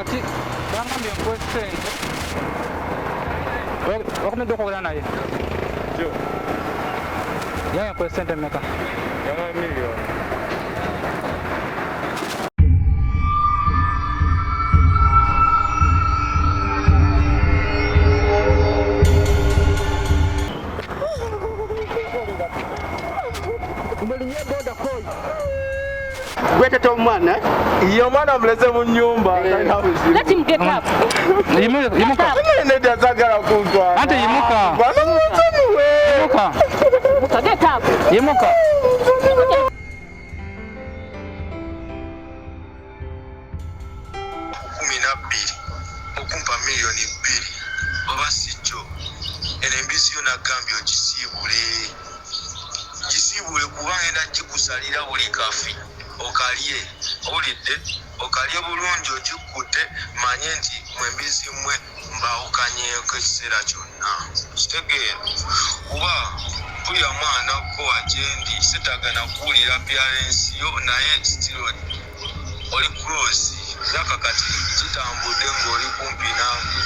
Kati bangambye nkuwe ssente. Wakomedde okwogera naye? Jo. Yaya nkuwe ssente mmeka? Yamuwa miliyoni. Gwetete omwana Ye omwana amuleze mu nnyumba talina buzibu. Let him get up. Yimuka. Nedda sagala kuntwala. Ante yimuka. Bwana munsonyiwe. Yimuka. Get up. Yimuka. 12 okumpa miliyoni 2 oba si kyo, eno embizi yo nagambye ogisiibule, gisiibule, kuba ngenda gikusalira buli kafi okalye. Owulidde? Okalye bulungi, ogikkute. Manye nti mwe embizi mmwe mbawukanyeeko ekiseera kyonna, kitegeera? Kuba mpulira mwana ko wagyendi, setagana kuwulira appearance yo, naye still oli close. Myaka kati gitambudde ng'oli kumpi nange.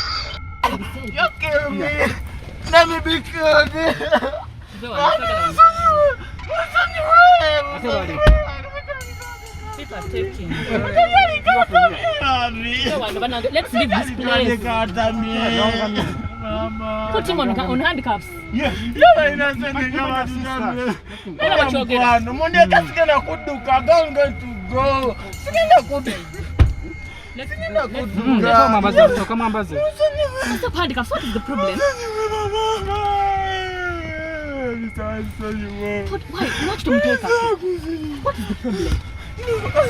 You kill me. Let me be killed. Ate bali. People are taking. Let's leave this place. Put him on handcuffs. Era bakyogera. Mundeka, sigenda kudduka. I'm going to go. Sigenda kudduka. Let's Sigenda go. Let's kudduka. Mwambaze, soka mwambaze. Stop handcuffs. What is the problem? What, why? Lwaki tomuteeka? What is the problem?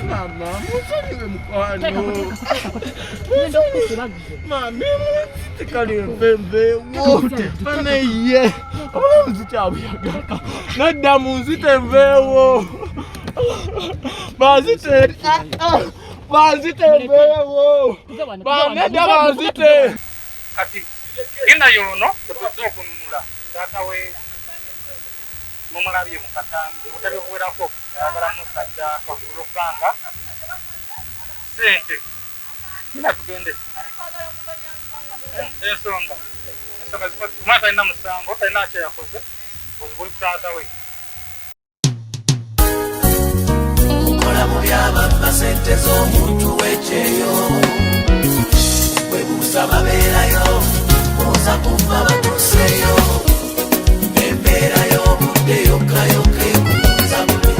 Mama, musonyiwe mukwano. Teekako, teekako, teekako, teekako. Ngenda okukuba ggwe. Mami, muzitikale nvenveewo. Baneye obulamu zikyabuyaga. Nadda mu nzite nveewo. Banzite, banzite nveewo. Tuve wano, tuve wano. Banedda, banzite. Kati genda yono tetuzze okununula taata we. Mumulabye mu katambi obutabi buwerako, ayagala musajja olwokubanga sente. Genda tugende. Ensonga omwana talina musango, talina kyeyakoze, buli ku taata we. Okola mu byababba sente z'omuntu w'ekyeyo, webuuza babeerayo, oza kufa batuuseeyo. Embeera y'obudde yokka yokka ekubuuza buli.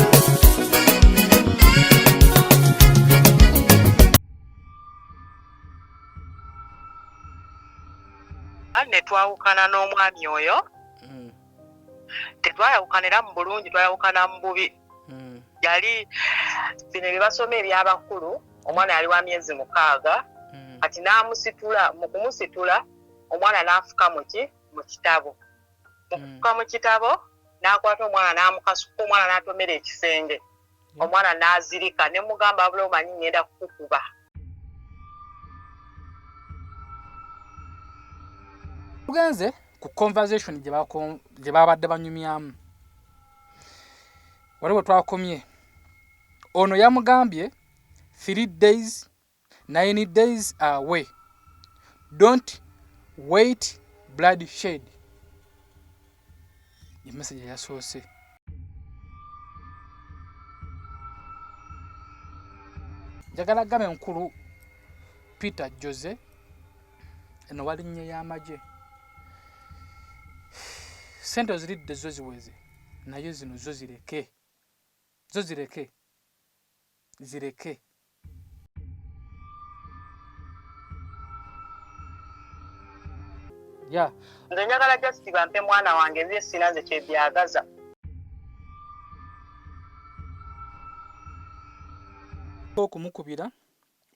Ne twawukana n'omwami oyo. Tetwayawukanira mu bulungi, twayawukana mu bubi. Yali bino bye basoma ebyabakulu. Omwana yali wa myezi 6. Kati n'amusitula, mu kumusitula omwana n'afuka muki mu kitabo. Mu kufuka mu kitabo n'akwata omwana n'amukasuka, omwana n'atomera ekisenge, omwana n'azirika. Ne mugamba, "Abula omanyi ngenda kukukuba." Tugenze ku conversation gye babadde banyumyamu. Wali we twakomye, ono yamugambye 3 days, 9 days away, don't wait bloodshed. Ye message eyasoose. Njagala gambe nkulu Peter Jose, eno walinnye y'amagye. Sente oziridde zo ziweze, naye zino zo zireke, zo zireke, zireke. Ya. Nze njagala just bampe mwana wange, nze sina nze kyebyagaza. Okumukubira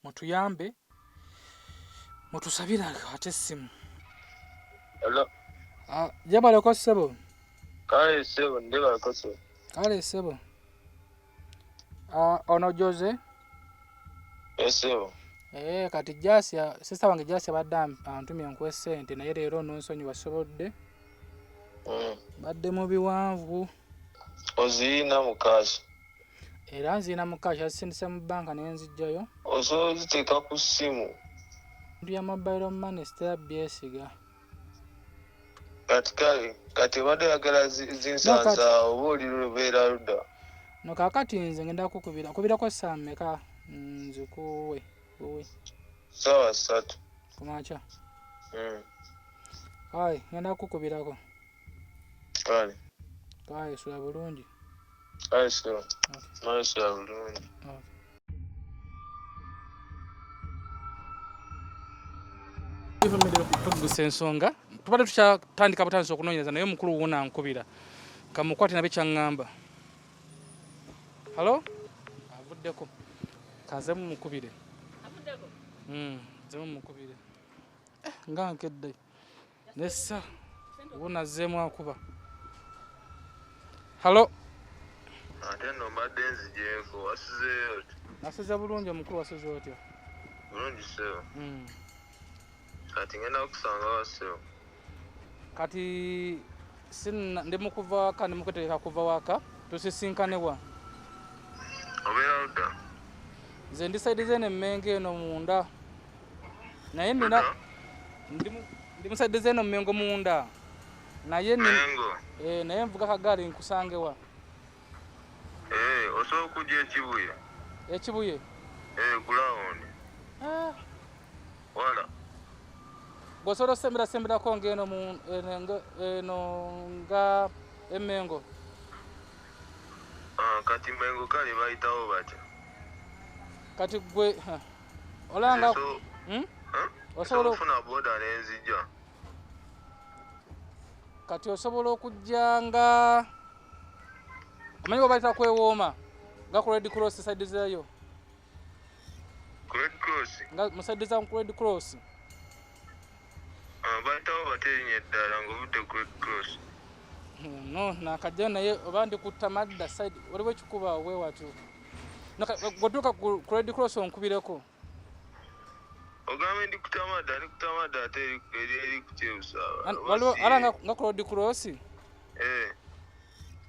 mutuyambe, mutusabire ate essimu. Hello. Ah, jebaleko ssebo. Kale ssebo, ndibaleko ssebo. Kale ssebo. Ah, ono Jose? Ssebo. Eh, kati Jasia, sister wange Jasia badde antumye nkuwe ssente, naye leero nonsonyiwa, sobodde. Badde mu biwanvu. Oziyina mu cash? Era nziina mu cash, azisindise mu banka naye nzijjayo. Osobola oziteeka ku ssimu. Bintu bya mobile money sitera byesiga. Kati kale kati obadde oyagala zinsansa oba oli lubeera ludda? No kaakati nze ngenda kukubira kubirako ssaawa mmeka nzikuwe uwe? Ssaawa 3. Kumakya? Kale ngenda kukubirako. Kale. Kale sula bulungi. Kale sula. Kale sula bulungi. Tugusa ensonga tubadde tukyatandika butandisi okunoonyereza naye omukulu wuuna ankubira kamukwate nabe kyaŋŋamba. Halo, avuddeko kanzemu mukubire. Nzemu mukubire nga nkedde nessa wuuna azzeemu akuba. Halo. Ate nno mbadde nzigyeko, wasuzeeyo otya? Nasuze bulungi omukulu, wasuze otya? Bulungi ssebo. Kati ngenda kusanga wa ssebo? Kati sinna ndi mu kuva waka, ndi mu kwetegeka kuva waka, tusisinkane wa? Obeera ludda? Nze ndi saidi z'eno Emmengo eno munda. Naye nina ndi mu saidi z'eno Mmengo munda. Naye Mengo. Naye nvuga kagaali nkusange wa? Osobola okujja e Kibuye. E Kibuye? Ground. Wala. Bw'osobola osemberasemberako ng'eno mu eno nga Emmengo. Kati Mengo kale bayitawo batya? Kati gwe olanga osobola okufuna boda n'enzijja. Kati osobola okujja nga omanyi bwe bayita kwewooma nga ku Red Cross side zeeyo. Ku Red Cross? Nga mu side za ku Red Cross. Bayitawo batya erinnya eddala ng'ovudde ku Red Cross? No, nakajjayo naye oba ndi kutta madda side waliwo ekikuba awo bwe watyo. Bw'otuuka ku Red Cross onkubireko. Ogambe ndi kutamadda, ndi kutamadda ate eri ku Kyebusaaba. Waliwo ala nga ku Red Cross?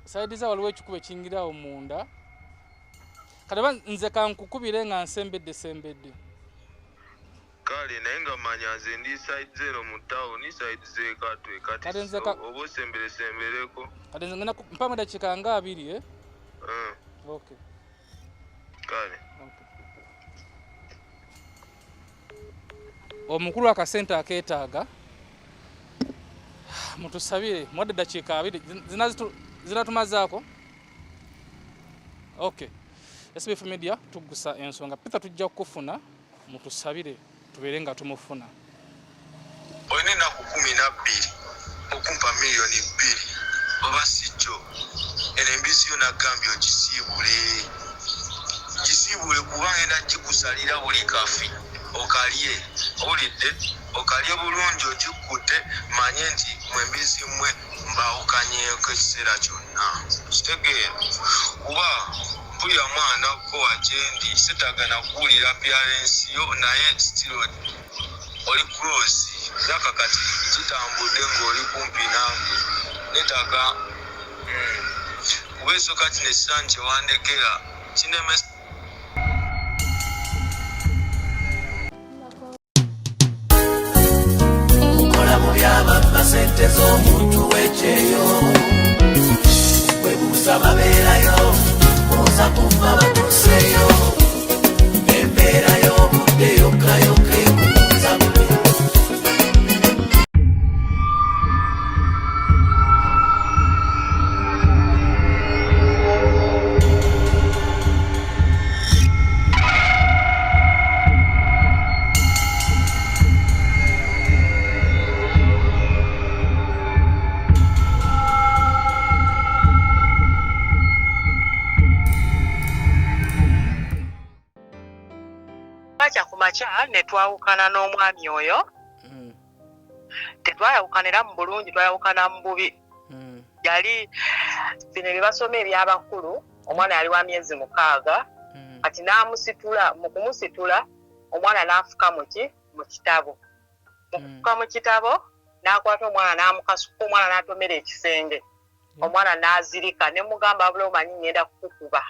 Side za waliwo ekikuba ekiyingira awo munda. Kati oba nze kankukubire nga nsembedde sembedde. Kale naye nga manya nze ndi side zero mu town, side z'e Katwe. Kati oba osembere sembereko. Kati nze ngenda mpamu eddakiika nga 2, Okay. Kale. Okay. Omukulu akasente akeetaaga mutusabire mwadde eddakiika 2 zinatumazaako. Okay. SBF Media tugusa ensonga. Peter tujja kukufuna mutusabire tubeere nga tumufuna. Olina ennaku 12 okumpa miliyoni 2 oba si kyo eno embizi yo nagambye ogisiibule. Gisiibule kuba ngenda gikusalira buli kafi okalye, owulidde okalye bulungi ogikkute manye nti mwe embizi mmwe mbawukanyeeko ekiseera kyonna. Kitegeera kuba mpulira mwana ko wa gyendi seetaaga kuwulira appearance yo naye still oli close myaka kati gitambudde ng'oli kumpi nange neetaaga kuba esooka kino ekisaanyi kye wandekera kinemesa. Okola mu byababba sente z'omuntu w'ekyeyo, webuuza babeerayo, oza kufa batuuseeyo, embeera y'obudde yokka yokka ekubuuza bubi. Makya ku makya ne twawukana n'omwami oyo. Tetwayawukanira mu bulungi, twayawukana mu bubi. Yali bino bye basoma eby'abakulu, omwana yali wa myezi 6, kati n'amusitula, mu kumusitula omwana n'afuka mu kitabo. Mu kufuka mu kitabo n'akwata omwana n'amukasuka, omwana n'atomera ekisenge. Omwana n'azirika ne mugamba abula omanyi ngenda kukukuba.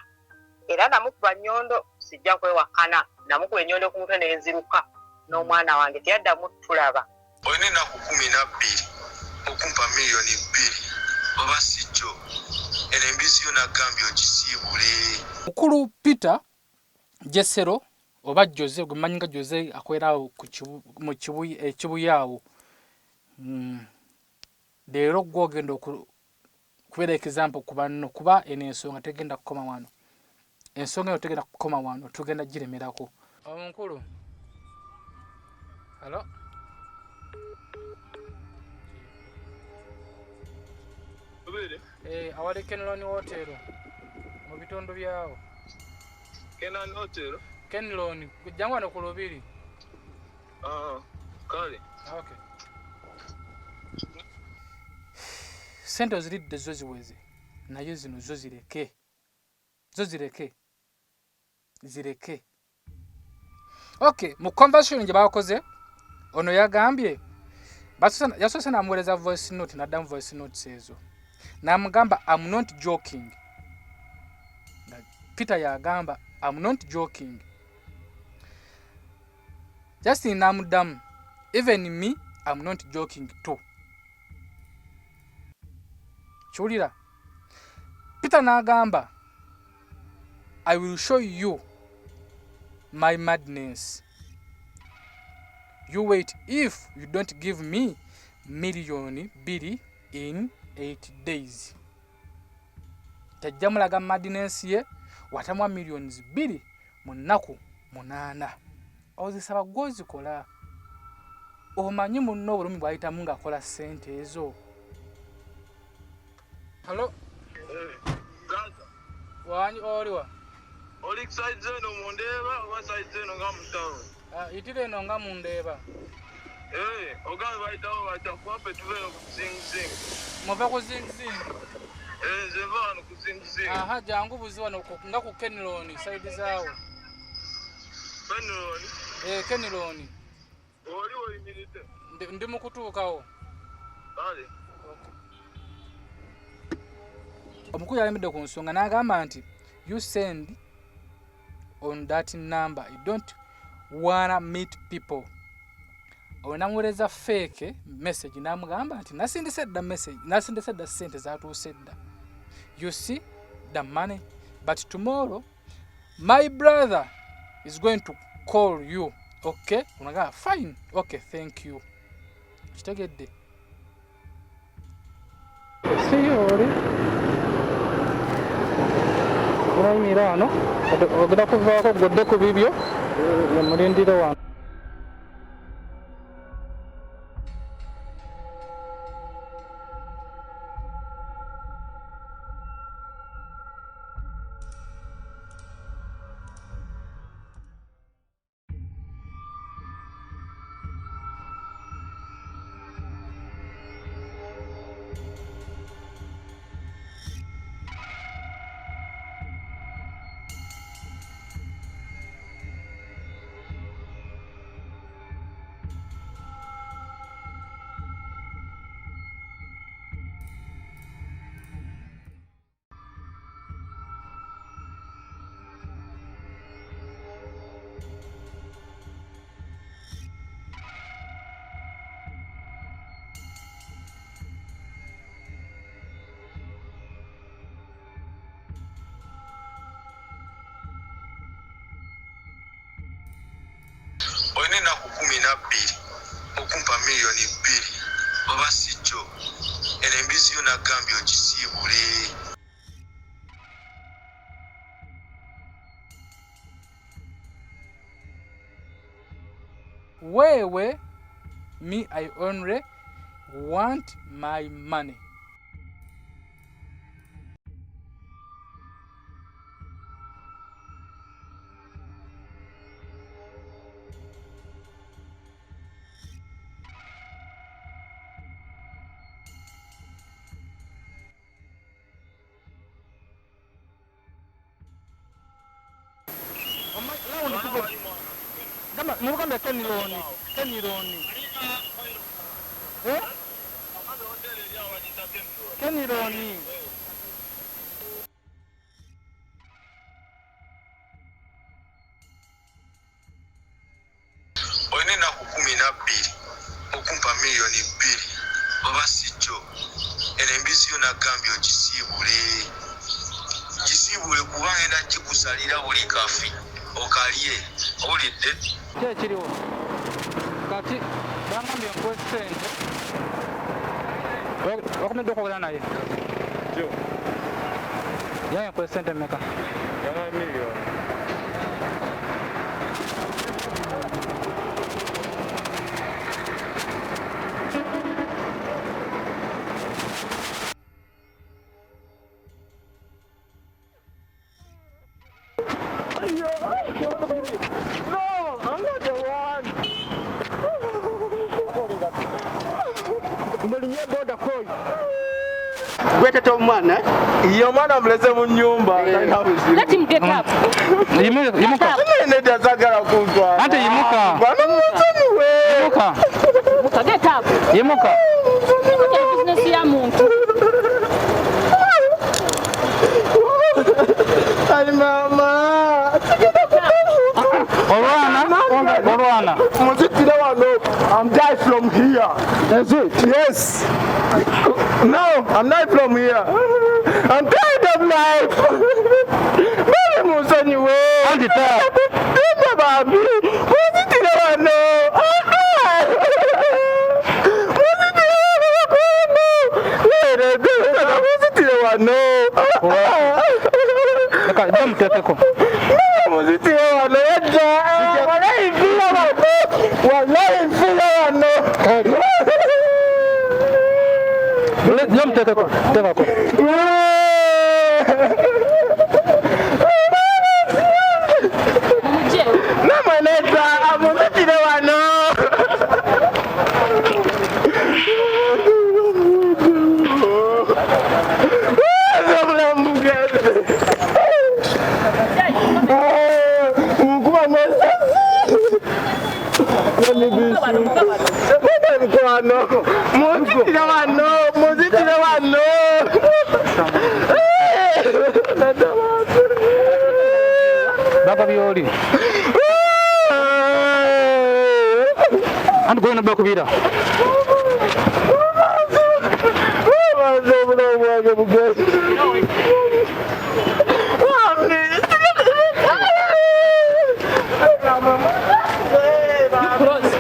Era namukuba nnyondo, sijja kwewakana, namukuba ennyondo ku mutwe ne nziruka. N'omwana wange teyaddamu tulaba. Olina ennaku 12 okumpa 2 millioni oba si kyo eno embizi yo nagambye ogisiibule. Mukulu Peter Jesero oba Jose gwe mmanyi nga Jose akolera awo mu Ekibuye awo. Leero gw'ogenda kubeera example ku banno kuba eno ensonga tegenda kukoma wano. Ensonga eno tegenda kukoma wano, tugenda giremerako. Omukulu. Hello? Eh, awali Kenlon Hotel mu bitundu byawo. Kenan Hotel? Kenlon, jangu wano ku Lubiri. Ah, kale. Okay. Sente oziridde zo ziweze naye zino zo zireke, zo zireke, zireke. Okay, mu conversation gye bakoze ono yagambye yasoose n'amuweereza voice note, n'addamu voice notes ezo n'amugamba, "Am not joking." Nga Peter yagamba, "Am not joking." Justin n'amuddamu, "Even me, am not joking too." Kiwulira? Peter n'agamba, "I will show you my madness, you wait if you don't give me 2 miliyoni in 8 days." Tajja mulaga madness ye watamwa 2 miliyoni mu nnaku 8. Ozisaba gwozikola, omanyi munno obulumi bwayitamu ng'akola ssente ezo. Hello? Gaza. Wanyi, oliwa? Oli ku side zeno mundeeba oba side zeno nga mu town? Ah, yitira eno nga mundeeba. Eh, ogambe bayitawo batya kuba ffe tubeera ku Zing Zing. Muva ku Zing Zing? Eh, nze nva wano ku Zing Zing. Aha, jangu buzi wano nga ku Kenilon side zaawo. Kenilon? Eh, Kenilon. Oli oyimiridde? Ndi mu kutuukawo. Kale. Omukulu yalemedde ku nsonga n'agamba nti, "You send on that number, you don't wanna meet people." Olwo namuweereza fake message n'amugamba nti nasindise dda message, nasindise dda, ssente zatuuse dda, you see the money, but tomorrow my brother is going to call you, okay? Onagamba, "Fine, okay, thank you." Kitegedde? Siyo oli onayimirira wano, ogenda kuvaako godde ku bibyo, mulindire wano. Olina ennaku 12 okumpa 2 miliyoni oba si kyo eno embizi yo nagambye ogisiibule. Wewe, me, I only want my money. Mugambe Keniloni, Keniloni. Eh? Keniloni. Olina ennaku Nga 2 okumpa miliyoni 2 oba si kyo, eno embizi yo nagambye ogisiibule, gisiibule, kuba ngenda gikusalira buli kafi okalye. Owulidde? Ki ekiriwo kati? Bangambye nkuwe sente, wakomedde okwogera naye, yange nkuwe sente mmeka? Miliyoni. No, I'm not the one. Mulinye boda koyi. Gweteta omwana. Ye omwana muleze mu nnyumba, talina buzibu. Let him get up. Yimuka. Nedda, sagala kuntwala. Ante yimuka. Bano munsonyiwe. Yimuka. Muka, get up. Yimuka. Kutya business ya muntu. Ai mama. Olwana, olwana. Muzitire wano. I'm die from here. That's it. Yes. No, I'm not from here. I'm tired of life. Bali munsonyiwe. Anti ta. Nedda bambi. Muzitire wano. Muzitire wano bakwano. Leero, muzitire wano. Leka jja muteekeko. Muzitire wano yajja. Wallahi nfiira wano. Wallahi nfiira wano. Jja muteekeko, teekako. Mumugye. Namwe nedda, muzitire wano. Obulamu bugenze. Nkuba amasasi. Mukwano, muzitire wano, muzitire wano. Nedda bantu. Baka byoli anti gwolina bakubira. Banze obulamu bwange bugenze. Bambi. Close.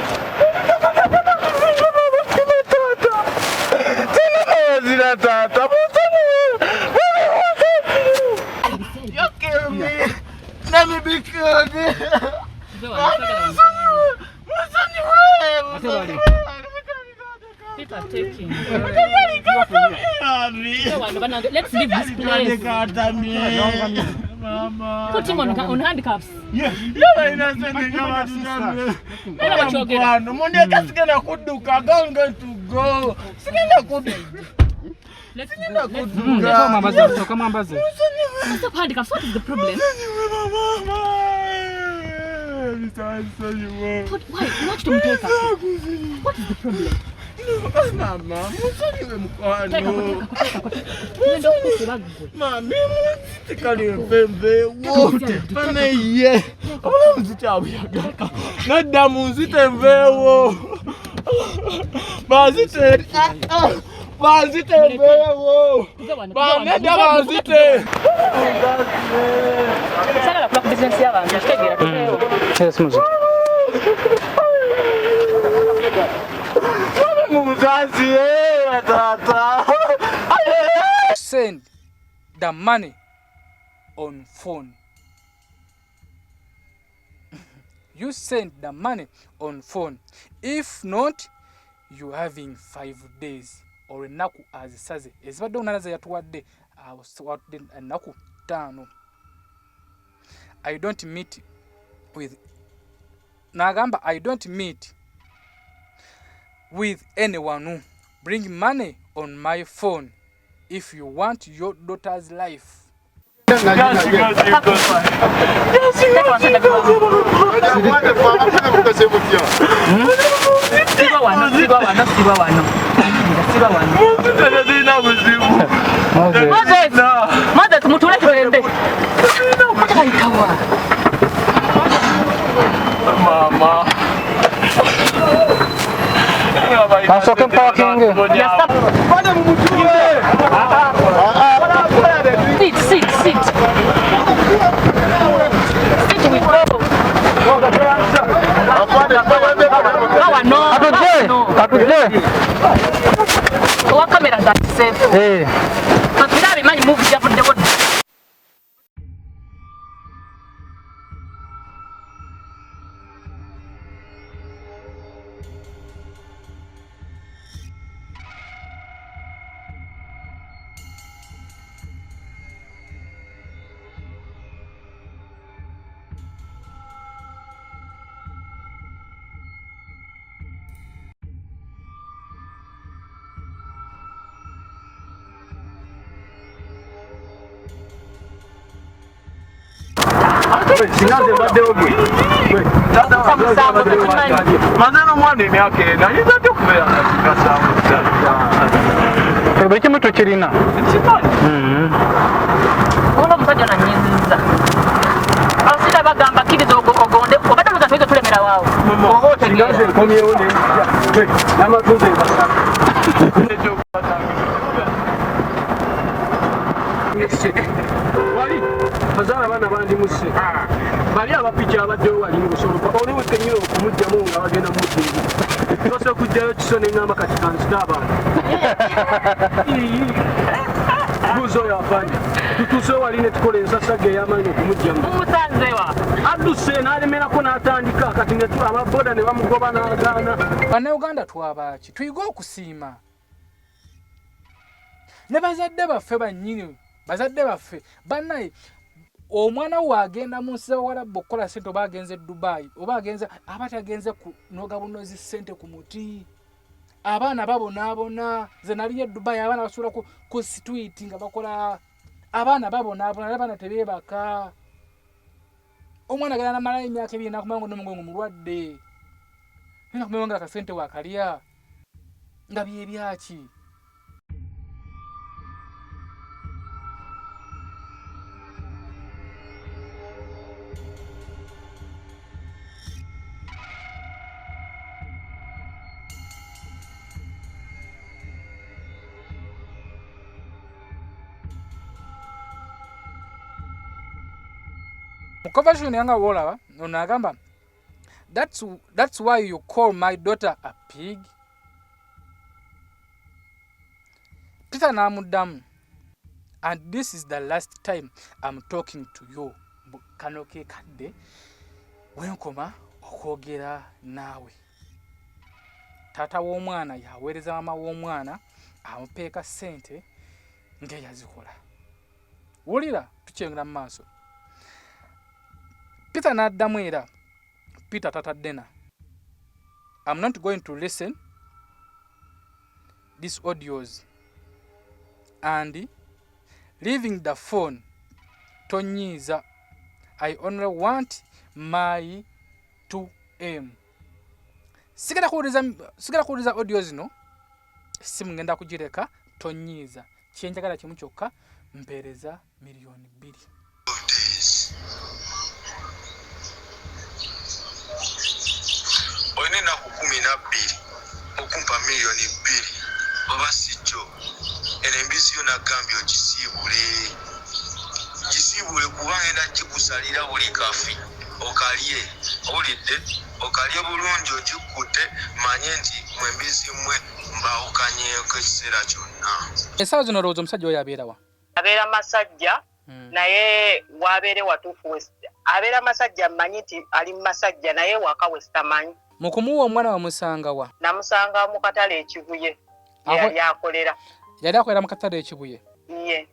Tata, tata, you kill me. Let me be killed. Ate bali. People are taking. Let's leave this place. Put him on handcuffs. Olaba kyogera. Mundeka, sigenda kudduka. I'm going to go. Sigenda kudduka. Let's Sigenda go. Let's kudduka. Mwambaze, soka mwambaze. Stop handcuffs. What is the problem? Put, why? Lwaki tomuteeka? What is the problem? Mama, musonyiwe mukwano. Teekako, teekako, teekako. Tugenda okukuba ggwe. Mami, munzitikale nvenveewo. Baneye. Obulamu zikyabuyagala. Nadda munzite nveewo. Banzite. Banzite nveewo. Tuve wano, tuve wano. Banedda banzite. Saagala kuba ku bizinesi y'abantu, okitegeera, tuveewo. Yes, muzi. Muzazi, tata. Send the money on phone. You send the money on phone. If not, you having 5 days. Olwo ennaku azisaze ezibadde omunaana ze yatuwadde, awo watudde ennaku 5. I don't meet with, n'agamba, I don't meet with anyone. Bring money on my phone if you want your daughter's life. Teeka wansi endabirwamu. Siba wano, siba wano, siba wano. Siba wano. Munzite, zirina buzibu. Moses! Moses, mutule tugende. Ate bayitawa. Mama. Kansooke mpakinge. Sit, sit, sit. Sit, we go. Katujje. Owa kamera zakiseeko. Katubira abimanyi muvu javuddewo. Singaze mbaddewo gwe. Maze n'omwana emyaka ena ayinza atya okubeera nga kikasanvu ddala? Buli kimu tukirina. Nkimanyi. Olwo omusajja ono annyiizizza. Abasajja bagamba kkiriza ogonde obadde olowooza tuyinza otulemera waawo. Oba otegeera. Singaze nkomyewo ne n'amatuuze basatu. Wali bazaala abaana bandi musse. Bali abapiki abaddewo wali mu busolo oli wekenyini okumugjamu nga bagenda mumutimba. Tusoose okuggyayo kiso ne ŋŋamba kati kanzite abantu. Buuza oyo afande. Tutuuse wali ne tukola ensasagge ey'amaanyi okumugjamu. Mumusanze wa? Adduse n'alemerako n'atandika kati ne ababoda ne bamugoba n'agaana. Bannayuganda twabaaki? Tuyige okusiima. Ne bazadde baffe bannyini, bazadde baffe bannaye omwana we agenda mu nsi z'Abawarabu okukola ssente oba agenze Dubai oba agenze aba tagenze kunoga bunozi ssente ku muti. Abaana babonaabona. Nze naliyo e Dubai abaana basula ku street nga bakola, abaana babonaabona, abaana tebeebaka. Omwana agenda n'amalayo emyaka ebiri n'akomawo nga n'omugongo mulwadde. Naye n'akomawo nga akasente waakalya nga bye byaki? Mu conversation yanga wolaba ono agamba that's why you call my daughter a pig. Peter n'amuddamu and this is the last time I'm talking to you. Kano ke kadde wenkoma okwogera naawe. Taata w'omwana yaweereza maama w'omwana amupeeka ssente ng'eyazikola. Wulira tukyengera mu maaso. Peter n'addamu era Peter tataddena. I'm not going to listen these audios and leaving the phone tonyiiza. I only want my 2M. Sigenda kuwuliriza audio zino, essimu ngenda kugireka tonyiiza. Kye njagala kimu kyokka, mpeereza miliyoni 2. Olina ennaku 12 okumpa miliyoni 2 oba si kyo eno embizi yo nagambye ogisiibule. Gisiibule kuba ngenda gikusalira buli kafi okalye, owulidde okalye bulungi ogikkute manye nti mwe embizi mmwe mbaawukanyeeko ekiseera kyonna. Essaawa zino olowooza omusajja oyo abeera wa? Abeera Masajja naye wabeere watuufu abeera Masajja mmanyi nti ali mu Masajja naye waka we sitamanyi. Mu kumuwa omwana wamusanga wa? Namusanga mu katale e Kibuye. Yali akolera. Yali akolera mu katale e Kibuye? Ye.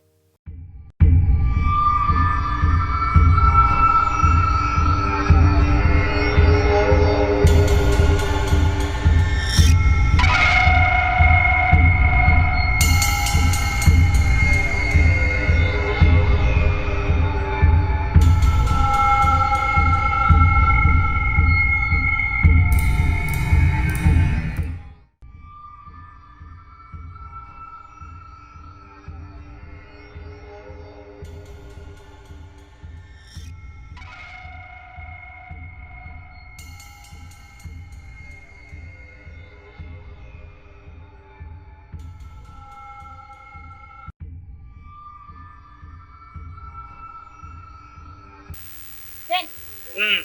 Bana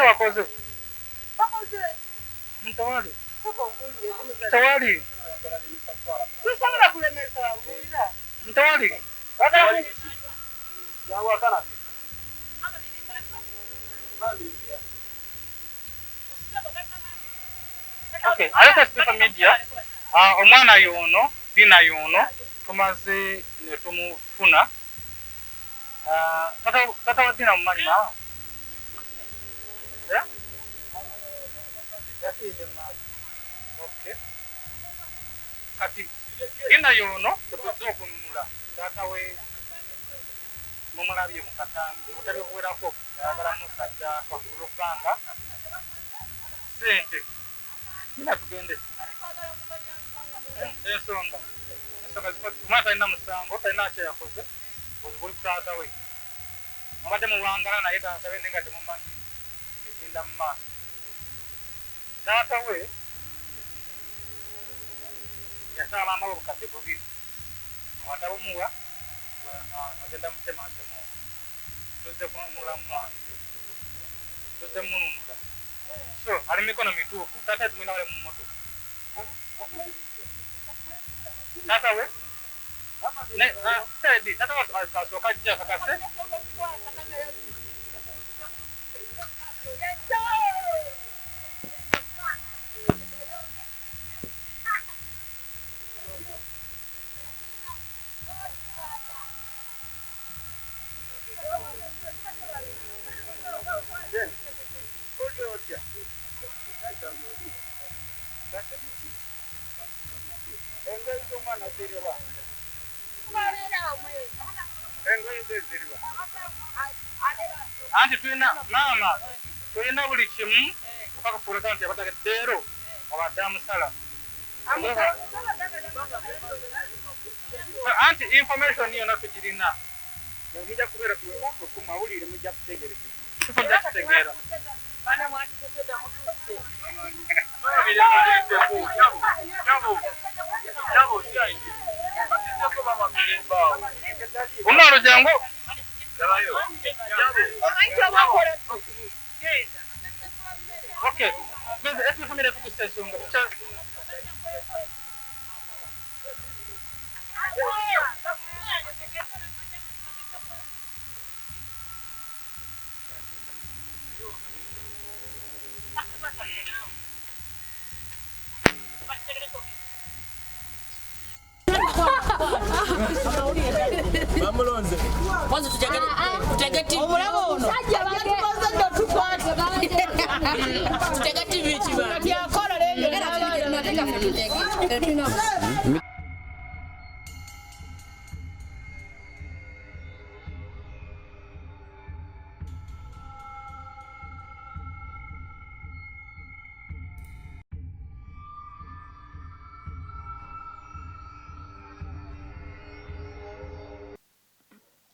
wakoze. Bakoze. Mtawali. Mtawali. Tusobola kulemesa mbuulira. Mtawali. Okay, aleta social media. Omwana yono, Dina yono, tumaze ne tumufuna. Tata wa Dina mumanyi ma. Yeah? Okay. Kati Dina yono tutuze okununula. Tata we mumulabye mu katambi otabiwerako ayagala musajja olwokubanga sente. Dina tugende. Ensonga. Ensonga omwana talina musango, talina kye yakoze, buli taata we. Mubadde muwangala naye taata we naye nga temumanyi egenda mu maaso. Taata we yasaba maama we obukadde bubiri. Bw'atabumuwa agenda mutematema. Tuzze kununula mwana. Tuzze mununula. So ali mikono mituufu, taata tumulina wali mu mmotoka. Tata we? Ne, saidi, tata we asooka ajja akakase. Anti tulina maama tulina buli kimu okakufuleka nti abadde leero obadde amusala. Anti information yonna tugirina. Mujja kubeera ku mawulire mujja kutegeera. Tujja kutegeera. Omwana jangu. Okay.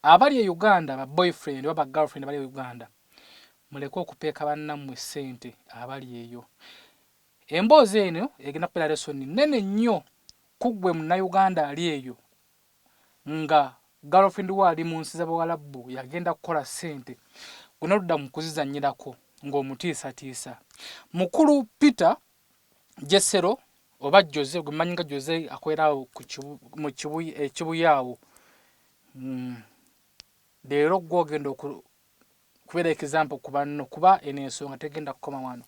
Abali e Uganda ba boyfriend oba girlfriend abali e Uganda muleke okupeeka bannammwe ssente abali eyo. Emboozi eno egenda kubeera lesson nnene nnyo ku ggwe munnayuganda ali eyo nga girlfriend wo ali mu nsi z'Abawalabu yagenda kukola ssente gwe n'oludda mu kuzizannyirako ng'omutiisatiisa. Mukulu Peter Jesero oba Jose gwe mmanyi nga Jose akolera awo mu Kibuye awo. Leero ggwe ogenda okubeera example ku banno kuba eno ensonga tegenda kukoma wano.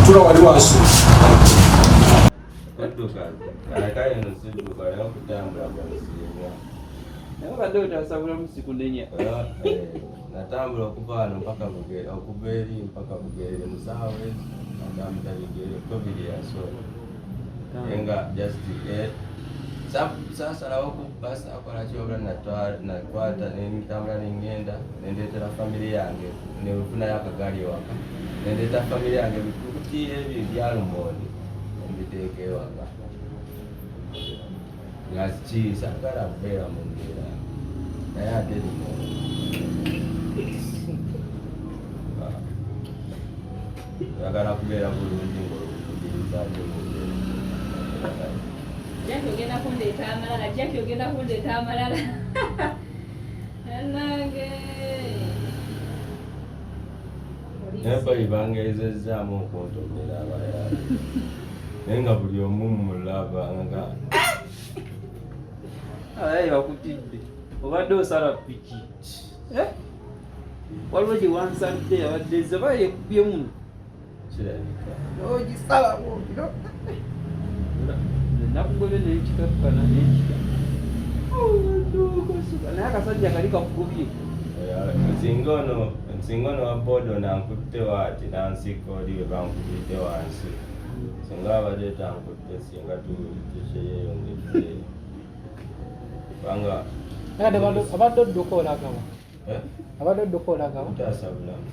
Tula wali wansi. Natambula okuva wano mpaka Bugere, okuva eri mpaka Bugere musawe natambula bigere COVID yasooka nga just saasalawo kubba saakola ki wabula nakwata nentambula nengenda nendeetera famire yange nenfunayo akagaali ewaka Nendeeta famire yange bikuti ebyo ebyalumonde nembiteeka ewaka. Nga ki saagala kubeera mu mbeera naye ate lino oyagala kubeera bulungi ng'okugiriza ate mu mbeera. Jackie ogenda kundeeta amalala, Jackie ogenda kundeeta amalala. Nange. Naye bayi bangezezzaamu okuntomera abayaaye naye nga buli omu mulaba nga abayaye bakutidde obadde osala piki waliwo gye wansalidde yabadde ezze oba yekubye muno kirabika ogisala nakugobye nekikakkana nekika naye akasajja kali kakugobye. Nsinga ono wa boda ono ankutte waati n'ansiika oli we bankubidde wansi singa abadde tankutte singa tukyeyeyongedde kubanga abadde odduka olagawa abadde odduka olagawa kutaasa bulamu.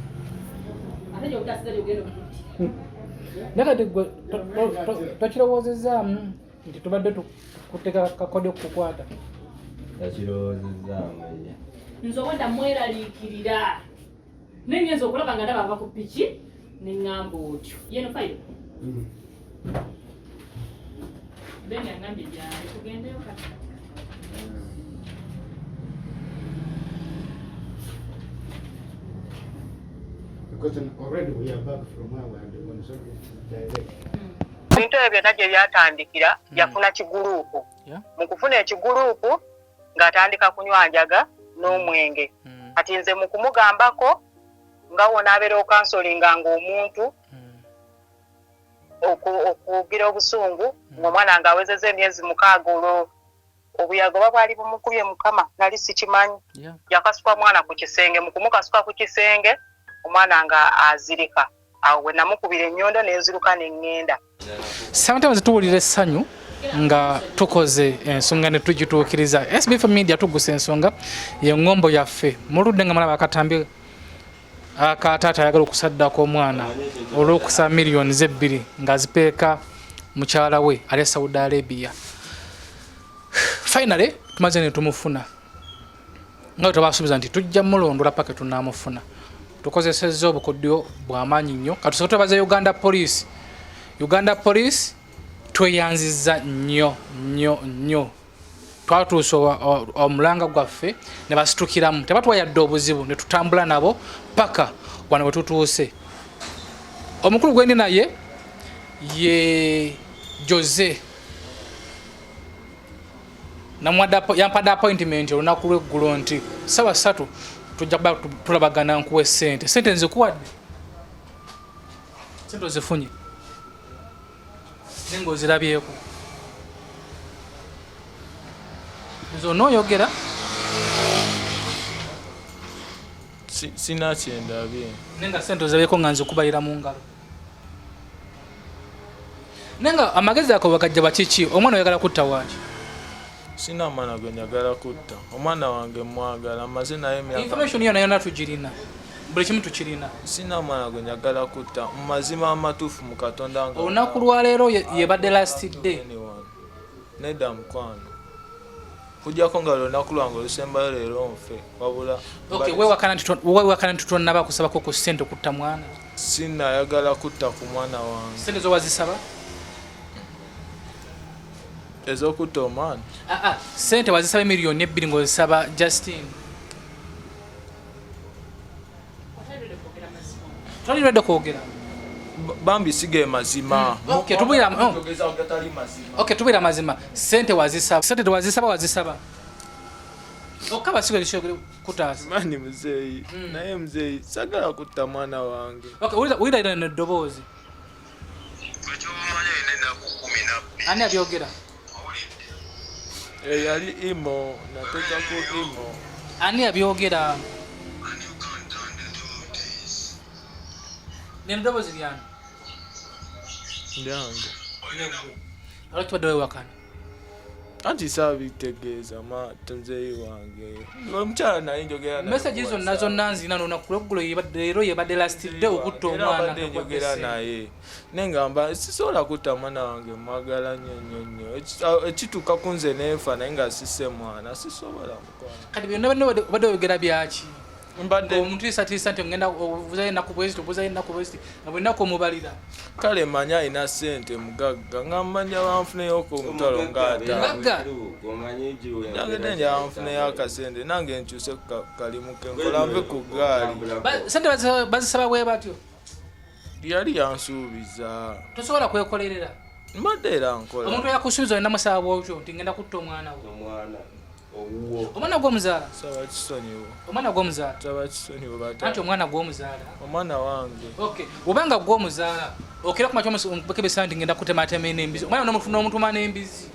Ate gy'okutaasiza gy'ogenda okututtira. Naye kati gwe tokirowoozezaamu nti tubadde tukuteka kakodyo okukukwata? Takirowoozezaamu ye. Nze obwedda mweraliikirira naye ngenza okulaba nga ndaba ava ku piki ne ŋŋamba otyo yeno fayiro Ben yangambye gyali tugendeyo kati. Because already we are back from where we had gone, so it's direct. Ebintu ebyo byonna gye byatandikira yafuna kiguluupu. Mu kufuna ekiguluupu ng'atandika kunywa njaga n'omwenge. Kati nze mu kumugambako nga wonaabeera okansolinga ng'omuntu okugira obusungu ng'omwana ng'awezezza emyezi 6 olwo obuyaga oba bwali bumukubye Mukama nali sikimanyi. Yakasuka mwana ku kisenge, mu kumukasuka ku kisenge omwana nga azirika. Awo we namukubira ennyondo ne nziruka ne ŋŋenda. Sometimes tuwulira essanyu nga tukoze ensonga ne tugituukiriza. SBF Media tugusa ensonga y'eŋŋombo yaffe. Muludde nga mulaba akatambi akataata ayagala okusaddako omwana olw'okusaba miliyoni 2 ng'azipeeka mukyala we ali e Saudi Arabia. Finally tumaze ne tumufuna nga tubasuubiza nti tujja mulondola paka tunaamufuna. Tukozesezza obukodyo bw'amaanyi nnyo. Katusooke twebaze Uganda Police. Uganda Police tweyanzizza nnyo nnyo nnyo. Twatuusa omulanga gwaffe ne basitukiramu, tebatuwa yadde obuzibu ne tutambula nabo paka wano we tutuuse. Omukulu gwe ndi naye ye Jose yampadde appointment olunaku lw'eggulo nti 3:00 tujja kuba tulabagana nkuwe ssente. Ssente nzikuwadde, ssente ozifunye naye ng'ozirabyeko. Nze onooyogera Sina kyendabye naye nga ssente ozirabyeko nga nzikubalira mu ngalo. Naye nga amagezi ako bagajja bakiki? Omwana oyagala kutta waaki? Sina mwana gwe njagala kutta. Omwana wange mwagala maze naye emyaka. Information yonna yonna tugirina, buli kimu tukirina. Sina mwana gwe njagala kutta mu mazima amatuufu mu Katonda nga olunaku lwaleero yebadde last day. Nedda mukwano, kujjako nga lunaku lwange olusembayo leero nfe wabula. Okay, weewakana nti tonnaba kusabako ku ssente okutta mwana? Sinayagala kutta ku mwana wange. Ssente zo wazisaba? Ez'okutta omwana? Ssente wazisaba miliyoni 2 ng'ozisaba Justine. Toli ready kwogera? Bambi sige mazima. Okay, tubwira mazima. Ssente wazisaba. Ssente wazisaba wazisaba. Okaba sigo lisho kutaasa. Mani muzeeyi, naye muzeeyi sagala kutta mwana wange. Okay, wulira ino eddoboozi. Ani abyogera? Eyali imo, nateekako imo. Ani abyogera? Neno ddoboozi lyange. Lyange. Lwaki tubadde weewakana? Anti saabitegeeza ma muzeeyi wange omukyala naye njogera naye Message ku zonna WhatsApp. zonna nzina n'olunaku lweggulo leero yebadde last day okutta Era omwana. abadde njogera naye nengamba sisobola kutta mwana wange, mwagala nnyo nnyo nnyo. Ekituuka ku nze nenfa naye nga sisse mwana, sisobola mukwano. Kati byonna byonna obadde oyogera byaki? Mbadde Omutiisatiisa nti ngenda obuzayo ennaku bweziti, obuzayo ennaku bweziti, nga buli nnaku omubalira. Kale manyi alina sente, mugagga, nga manya banfuneyo ku mutwalo nga 50. Mugagga? Nagende njabanfuneyo akasente nange nkyuse ku kalimu kenkola nve ku gaali. Sente bazisaba bwe batyo? Yali yansuubiza. Tosobola kwekolerera? Mbadde era nkola. Omuntu eyakusuubiza olina musaba bwotyo nti ngenda kutta omwana wo? Omwana owuwo. Omwana gw'omuzaala? Saba kisonyiwo. Omwana gw'omuzaala? Saba kisonyiwo bata. Anti omwana gw'omuzaala. Omwana wange. Okay, obanga gw'omuzaala okera kumakya omukebesa nti ngenda kutematema n'embizi, omwana n'omutuma n'embizi.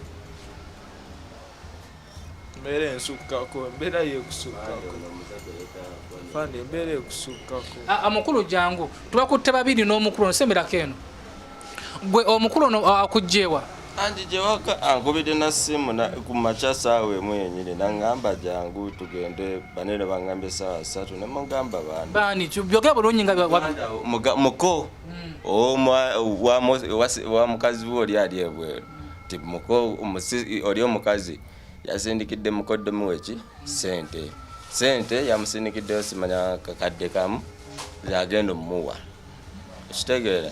Embeera ensukkako, embeera yekusukkako fande, embeera ekusukkako. Omukulu jangu, tubakutte babiri n'omukulu ono, semberako eno gwe omukulu ono akugjewa. Anti gyewaka ankubidde na simu ku makya saawa 1 yenyini, naŋŋamba jangu tugende, banene baŋŋambye saawa 3, ne mugamba baani. Baani? Byogera bulungi nga Muko wa mukazi we oli ali ebweru, ti muko oli omukazi yasindikidde mukoddomi weki sente yamusindikiddeyo simanya kakadde kamu yagenda omuwa, ekitegeera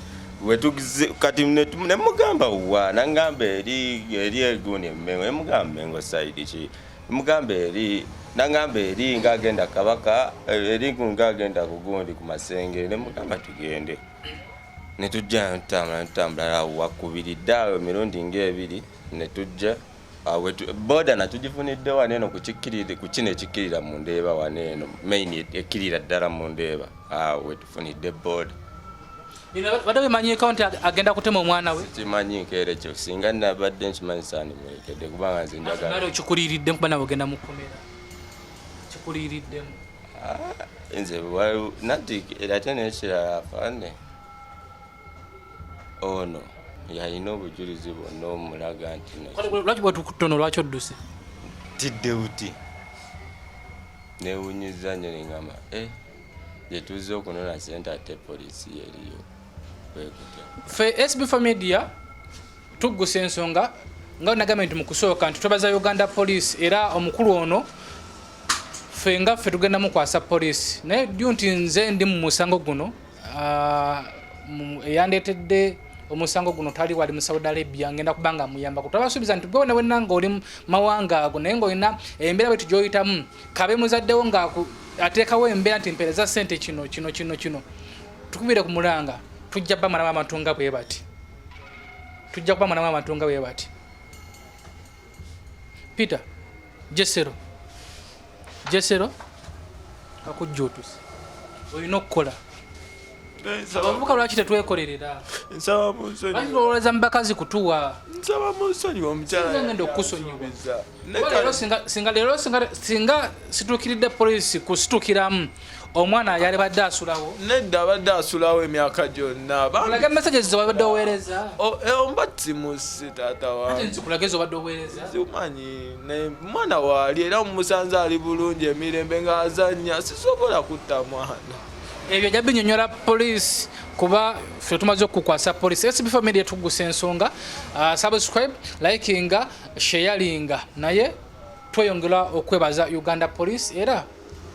kati nemugamba wa, nangamba eri eri egundi emengo, nemugamba Mengo side ki, nemugamba eri, nangamba eri ngaagenda Kabaka, eri ngaagenda kugundi ku Masengere, nemugamba tugende, netujja netutambula netutambula awo wakubiridde awo emirundi ngaebiri, netujja boda natugifunidde wano eno ku kino ekikkirira mu Ndeeba, wano eno main ekkirira ddala mu Ndeeba, awo wetufunidde boda. Bino badde bimanyiiko nti agenda kutema omwana we? Sikimanyi nkeera ekyo, singa nabadde nkimanyi saandimulekedde kubanga nze njagala. Nale okikuliiriddemu kuba nawe ogenda mu kkomera, kikuliiriddemu. Nze nanti era ate n'ekirala afande ono yalina obujulizi bwonna omulaga nti no. Lwaki bwetukutta ono, lwaki odduse? Tidde buti newunyiza nnyo nengamba gye tuzze okunona sente ate poliisi yeriyo kwekutya. Ffe SB4 Media tuggusa ensonga nga nagambye nti mu kusooka nti twebaza Uganda Police, era omukulu ono ffe nga ffe tugenda mukwasa poliisi, naye ddu nti nze ndi mu musango guno, eyandeetedde omusango guno tali wali mu Saudi Arabia, ngenda kuba nga muyambako. Twabasuubiza nti gwe wena wenna nga oli mu mawanga ago naye ng'olina embeera bwetu gy'oyitamu, kabe muzaddewo nga ateekawo embeera nti mpeereza ssente kino kino kino kino, tukubire ku mulanga, tujja bamalamu abantu nga bwe bati, tujja kubamalamu abantu nga bwe bati. Peter Jesero, Jesero kakujjuutusi olina okukola. Abavubuka lwaki tetwekolerera? Nsaba munsonyiwe. Lwaki tulowooza mu bakazi kutuwa? Nsaba munsonyiwe omukyala. Singa ngenda okukusonyiwa. Kuba leero singa situukiridde poliisi kusitukiramu, omwana yalibadde asulawo. Nedda, abadde asulawo emyaka gyonna. Olage messages zewabadde oweereza. Mba simusi taata Ate wange. nzikulage zobadde oweereza. Simanyi mwana waali era mumusanze ali bulungi emirembe ng'azannya, sisobola kutta mwana. Ebyo ajja binyonyola poliisi kuba ffe tumaze okukwasa poliisi. SB4 Media tugusa ensonga. Subscribe, likinga, sharinga, naye tweyongera okwebaza Uganda Police, era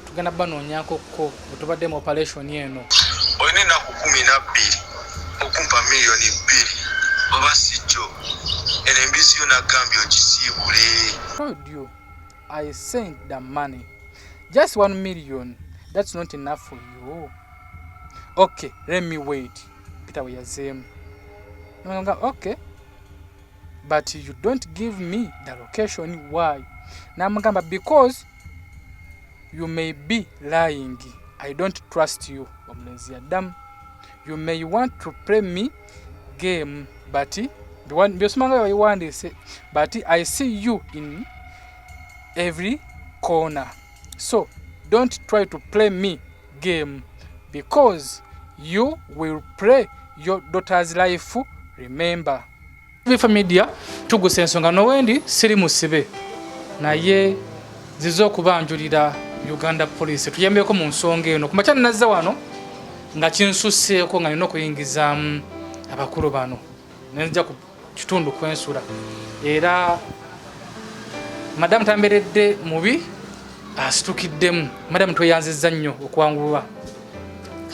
tugenda banoonyakokko bwe tubadde mu operation eno. Olina ennaku 12 okumpa miliyoni 2, oba si kyo eno embizi yo nagambye ogisiibule. Told you I sent the money, just 1 million, that's not enough for you? Okay, let me wait. Peter we yazeemu. Nga okay, but you don't give me the location, why? Namugamba because you may be lying, I don't trust you. Omulenzi yaddamu, you may want to play me game, but byosomanga babiwandiise, but I see you in every corner, so don't try to play me game because you will play your daughter's life, remember. Vifa Media Tugusa ensonga nowendi siri musibe, naye nzize okubanjulira Uganda Police tuyambeko mu nsonga eno. Kumakya nazza wano nga kinsusseeko nga nina okuyingizaamu abakulu bano, nenzija ku kitundu kwensula, era madamu tamberedde mubi, asitukiddemu. Madamu, tweyanzizza nnyo okwangulwa.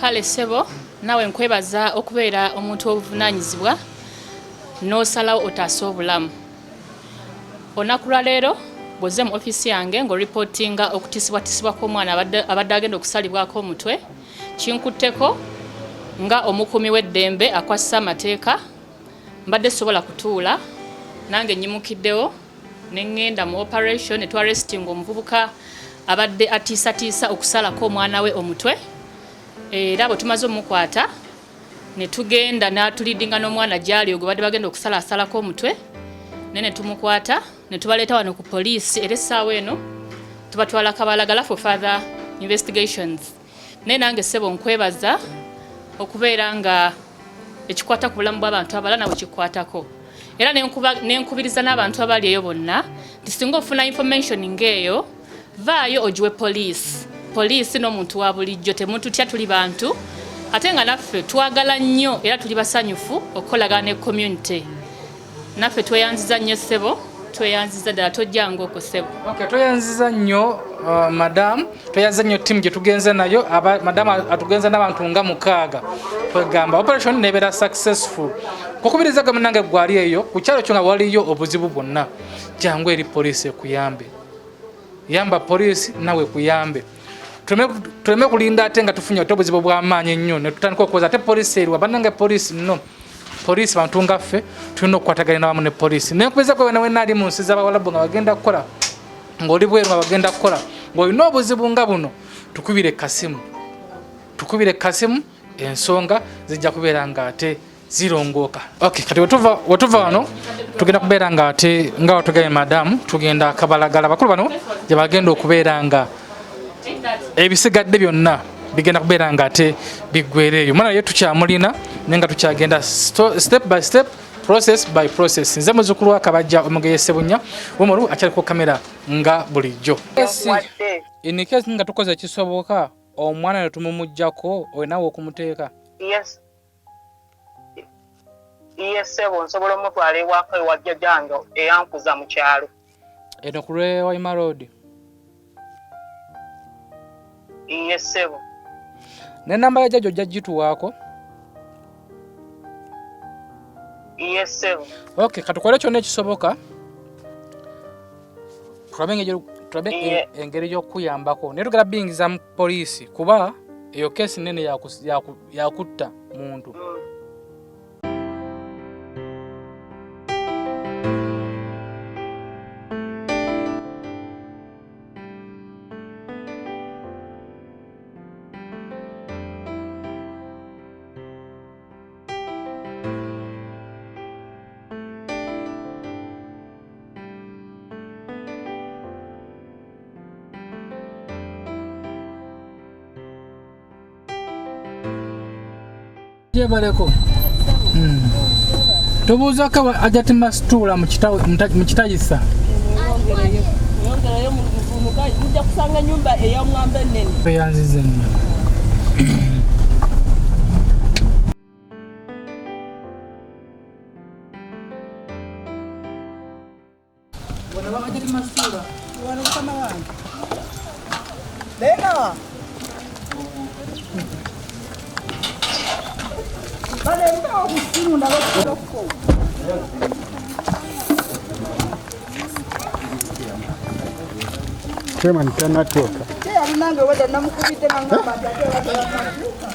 Kale ssebo, naawe nkwebaza okubeera omuntu obuvunaanyizibwa n'osalawo otaase obulamu. Olunaku lwa leero bw'ozze mu ofiisi yange ng'oripootinga okutiisibwatiisibwa kw'omwana abadde agenda okusalibwako omutwe, kinkutteko nga omukuumi w'eddembe akwasisa amateeka. Mbadde sobola kutuula, nange nnyimukiddewo ne ŋŋenda mu operation ne twarestinga omuvubuka abadde atiisatiisa okusalako omwana we omutwe. Era bwe tumaze omukwata ne tugenda n'atulidinga n'omwana gy'ali ogwe badde bagenda okusalaasalako omutwe, naye ne tumukwata ne tubaleeta wano ku poliisi. Era essaawa eno tubatwala Kabalagala for further investigations. Naye nange ssebo nkwebaza okubeera nga ekikwata ku bulamu bw'abantu abalala nawe kikwatako, era nenkubiriza n'abantu abali eyo bonna nti singa ofuna information ng'eyo, vaayo ogiwe poliisi. Poliisi n'omuntu wa bulijjo temututya, tuli bantu, ate nga naffe twagala nnyo era tuli basanyufu okukolagana ne community. Naffe tweyanziza nnyo ssebo, tweyanziza ddala, tojjanga okwo ssebo. Okay, tweyanziza nnyo madam, tweyanziza nnyo ttiimu gye tugenze nayo. Madam atugenze n'abantu nga 6, twegamba operation nebeera successful. Kukubiriza gwe munange gwali eyo ku kyalo kyo nga waliyo obuzibu bwonna, jangu eri poliisi ekuyambe. Yamba poliisi nawe kuyambe. Tuleme kulinda ate nga tufunye ate obuzibu bw'amaanyi ennyo ne tutandika okuwoza ate poliisi eriwa. Bannange, poliisi no poliisi bantu nga ffe, tulina okukwatagana wamu ne poliisi. Nenkubiriza gwe wena wena ali mu nsi z'abawalabu nga bagenda kukola, ng'oli bweru nga bagenda kukola, ng'olina obuzibu nga buno, tukubire kasimu, tukubire kasimu, ensonga zijja kubeera nga ate zirongooka. Okay, kati wetuva wano tugenda kubeera nga ate nga watugambye madamu, tugenda Kabalagala. Bakulu bano gye bagenda okubeera nga ebisigadde byonna bigenda kubeera nga ate biggwera eyo. Mwana ye tukyamulina, naye nga tukyagenda step by step, process by process. Nze muzukulu wa Kabajja Omugeye Sebunya Womolu, akyali ku kamera nga bulijjo. In case nga tukoze ekisoboka omwana ne tumumuggyako, olinawo okumuteeka? Yes. Iye ssebo, nsobola omutwala ewaka ewa jjajjange eyankuza mu kyalo. Eno ku lwe Waima Road? Iye ssebo. Nenamba ya jjajja ojja gituwaako? Iye ssebo. Okay, katukole kyonna ekisoboka tulabe engeri y'okuyambako, naye tugenda biyingiza mu poliisi kuba eyo keesi nene yakutta muntu. Gyebaleko. Tubuuzako Ajati Masituula mu Kitayisa. Yongerayo mujja kusanga ennyumba ey'omwamba ennene. Tweyanziza nnyo. Wano mukama wange. Bena. Balemba obusimu nabo. Chairman tanatuuka. Kyeyali wedda namukubidde nangamba nti ate era teyatuuka.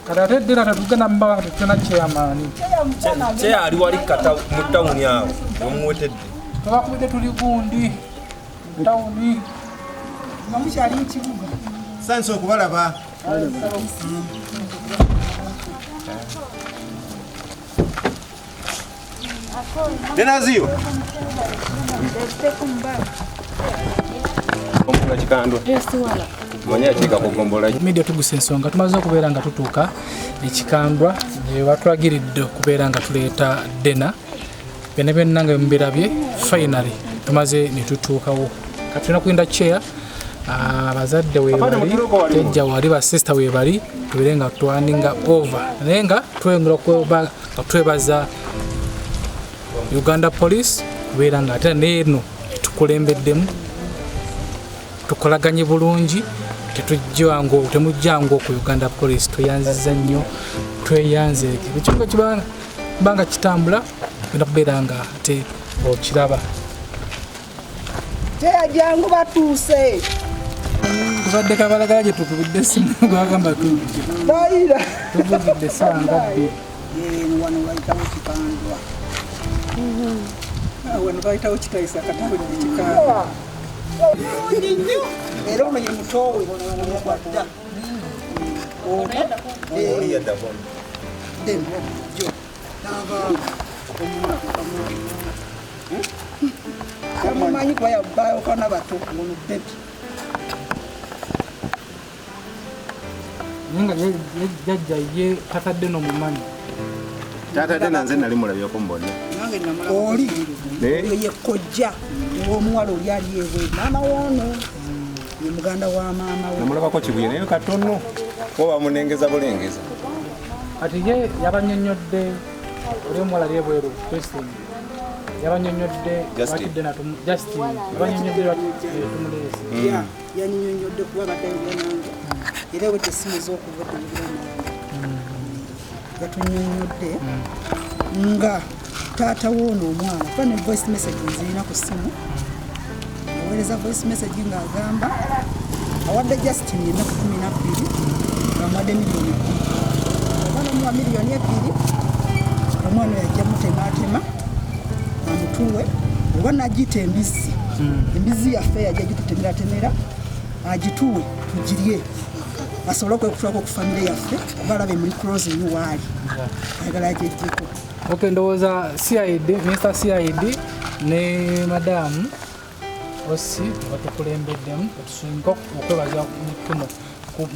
Kati ate ddira tetugenda mubaba tetulina chairman. Kye ali wali kata mu tawuni awo wemuwetedde. Tubakubidde tuli gundi mu tawuni. Nga mukyali mu kibuga. Sansa okubalaba. Denaziyo. Gombola Kikandwa. Mwenye akiika ku gombola. Media tugusa ensonga, tumaze okubeera nga tutuuka Ekikandwa gye batulagiridde okubeera nga tuleeta Dena. Byonna byonna nga mubirabye, finally tumaze ne tutuukawo. Kati tulina kugenda chair, abazadde webali, jjajja wali, basisita webali, tubeere nga twaninga over, naye nga tweyongera okuba nga twebaza Uganda Police kubeera nga ate neeno tukulembeddemu, tukolaganye bulungi, temujjangu ku Uganda Police. Tweyanziza nnyo, tweyanzeeke. Ekibuga kibanga kitambula, genda kubeera nga ate okiraba. Teya jangu batuuse. Tubadde Kabalagala gye tukubidde essimu gwagamba tujje. Bayira. Tuvugidde essaawa nga 2. Wano bayitawo Kikandwa. Wano bayitawo Kitayisa akatabo ne Kikandwa. Era ono ye mutowe wadda. Oli yadda bono. Jo. Tamumanyi kuba yabayokana bato ngono bebi. Naye nga jjajja ye tatadde n'omumanyi. Tatadde nanze nali mulabyeko mbonna. Oli oyo ye kojja ow'omuwala oli ali ebweru maama woono ye muganda wa maama we. Namulabako Kibuye naye katono kuba bamunengeza bulengeza. Kati ye yabannyonnyodde oli omuwala ali ebweru Christine. Yabannyonnyodde Justin yabannyonnyodde lwaki tumuleese. Yannyonnyodde kuba badde nange era we tesimu z'okuva nange. Yatunyonnyodde nga taata woono omwana kuba ne voice message nzirina ku ssimu. Yaweereza voice message ng'agamba awadde Justin ennaku 12 ng'amuwadde miliyoni 2. Omwana omuwa miliyoni 2 omwana oyo ajja mutematema amutuwe oba n'agiyita embizzi. Embizzi yaffe yajja gitutemeratemera agituwe tugirye asobole okwekutulako ku famire yaffe kuba alabe muri closing waali ayagala agyeggyeko. Okay, ndowooza CID, Mr. CID ne madamu Osi batukulembeddemu, otusinga okwebaza mutuno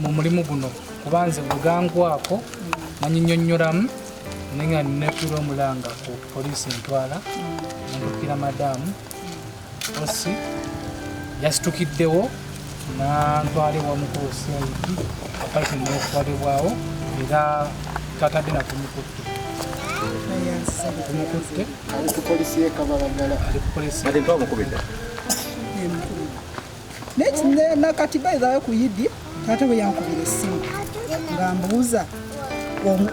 mu mulimu guno kuba nze bwegangwako nanyinyonnyolamu naye nga neekuula omulanga ku poliisi entwala nendukira madamu Osi yasitukiddewo nantwala ewa mukulu CID operation n'okukwalibwawo era tatadde nakumukutte. Tumukutte ali ku poliisi y'e Kabalagala. Ali ku poliisi. Ate twamukubidde. Naye nakati bayithawe ku Yidi taata bwe yankubira essimu nga mbuuza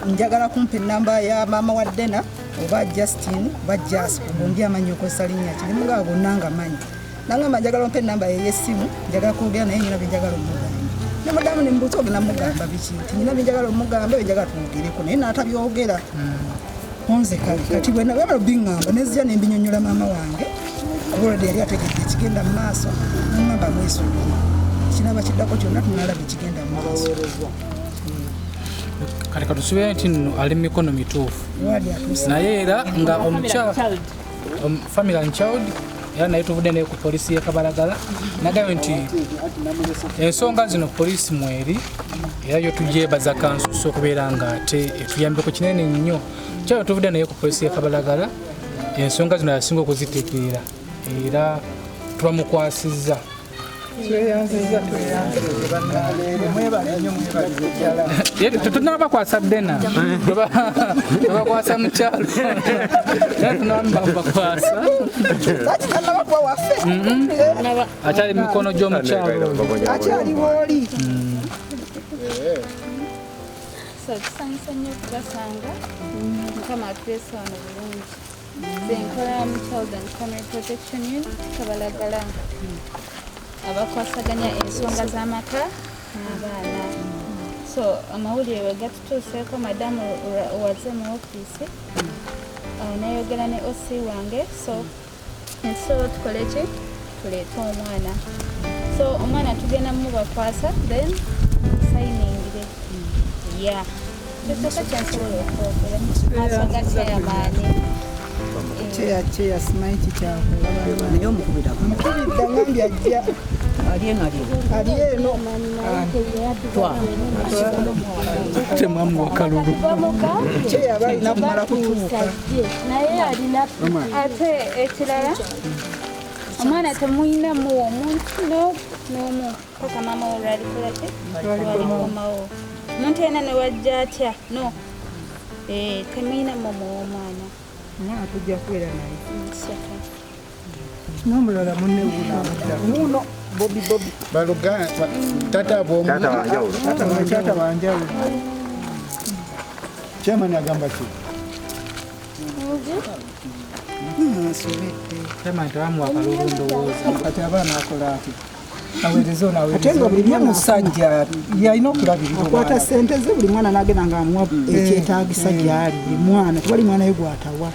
njagala kumpa ennamba ya maama wa Dena oba Justin oba Jas bombi amanyi okozesa linnya ki ne gonna nga manyi. Nangamba njagala ompe ennamba ye y'essimu njagala kwogera naye nyina bye njagala omugamba. Ne madamu ne mbuuza ogenda mugamba biki nti nyina bye njagala omugamba bye njagala tumwogereko naye n'atabyogera. Nze kati bwe nabamala obiŋŋamba ne nzija ne mbinyonnyola maama wange kuba olwedde yali ategedde ekigenda mu maaso n'aŋŋamba mwesonyiwe ekinaaba kiddako kyonna tunaalaba ekigenda mu maaso. Kati katusubire nti nno ali mu mikono mituufu naye era nga omukyala family and child era naye tuvudde naye ku poliisi y'e Kabalagala nagambye nti ensonga zino poliisi mweri era yo tugyebaza kansusu okubeera nga ate etuyambeko kinene nnyo. Kyalo tuvudde naye ku poliisi y'e Kabalagala ensonga zino yasinga okuzitegeera era tubamukwasizza. Tetunabakwasa Dena, tubakwasa mukyalo era tunabakwasa akyali mu mikono gy'omukyalo akyali wooli. So tusanyusa nnyo okubasanga Mukama atuleese wano bulungi. Nze nkola mu Child and Family Protection Unit Kabalagala abakwasaganya ensonga z'amaka n'abaana. So amawulire we gatutuuseeko madamu waze mu ofiisi nayogera ne OC wange so tukole ki tuleete omwana. So omwana tugenda mubakwasa then sayiningire. Yeah. Kyekyo kyensobola okwogera maaso ga chairman. Cheya simanyi kikyakola naye omukubidde ngambye ajja Ali eno ali eno. Temwamuwa kalulu. Kyeyaba alina kumala kutuuka. Naye alina ate ekirala omwana temuyina muwa omuntu n'omu paka maama we lwalikola ki? Lwalikomawo. Omuntu yenna ne wajja atya no temuyina mumuwa omwana. Omwana tujja kubeera naye. N'omulala munne wuuno wuuno Bobi Bobi. Baluganda tata bw'omu. Tata wanjawulo. Chairman agamba ki? Nsobedde. Chairman tebamuwa kalulu ndowooza. Kati abaana akola atya? Aweereza ono aweereza. Ate nga buli Ye musajja yalina okulabirira okwata ssente ze buli mwana n'agenda ng'amuwa ekyetaagisa gy'ali buli mwana tewali mwana ye gw'atawa.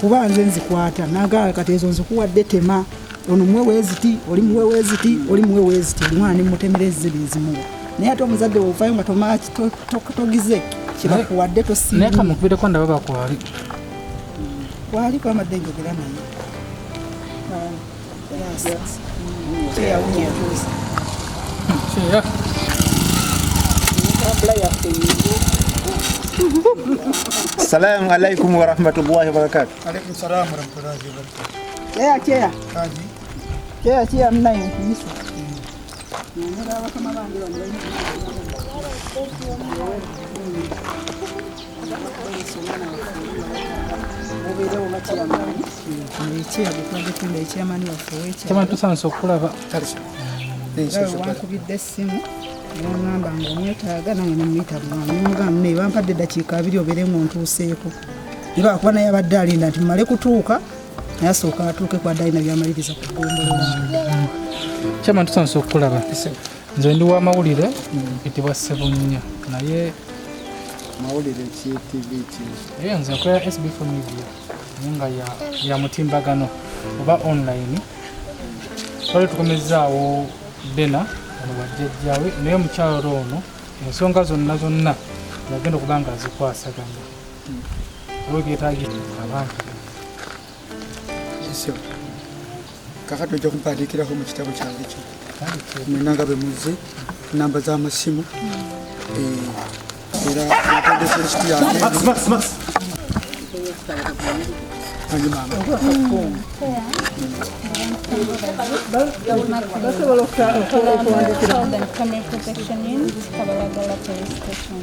Kuba nze nzikwata n'agamba kati ezo nzikuwadde tema ono muwe weeziti oli muwe weeziti oli muwe weeziti buli mwana ne mmutemera ezze nezimuwa. Naye ate omuzadde bw'ovaayo nga togize kyebakuwadde tosiima. Naye kamukubireko ndaba bakwali. Kwali kwamadde njogera naye. Kyeyawunya atuuse. Kyeya. Assalamu alaikum wa rahmatullahi wa barakatuh. Alaikum salam wa rahmatullahi wa barakatuh. Kyeya kyeya. Kaji. Kyeya kyeya munaye nkuyise. Nandala abakama bange bano balina obeerewo nga chairman. Ekyeya gwe tubadde twenda chairman waffe ow'ekyalo. Chairman tusanyuse okukulaba. Wankubidde essimu n'oŋŋamba ng'omwetaaga nange ne mmuyita bwangu ne mugamba naye bampadde eddakiika 2 obeere ng'ontuuseeko. Era kuba naye abadde alinda nti mmale kutuuka naye asooka atuuke ku adde alina by'amaliriza ku ggombolola. Chairman tusanyuse okukulaba. Nze ndi wa mawulire mpitibwa Ssebunnya naye mawulire ki TV ki? Nze nkolera SB4 Media naye nga ya mutimbagano oba online. Twali tukomezzaawo Dena ono wa jjajjaawe naye omukyalo ono ensonga zonna zonna yagenda okuba nga azikwasaganya. Olwo byetaagisa abantu. Kakati ojja kumpandiikirako mu kitabo kyange kino. Mwenna nga bwe muzze namba z'amasimu era ntandese lisiti yange. Angi maama. Basobola okuwandikira. Family Protection Unit, Kabalagala Police Station.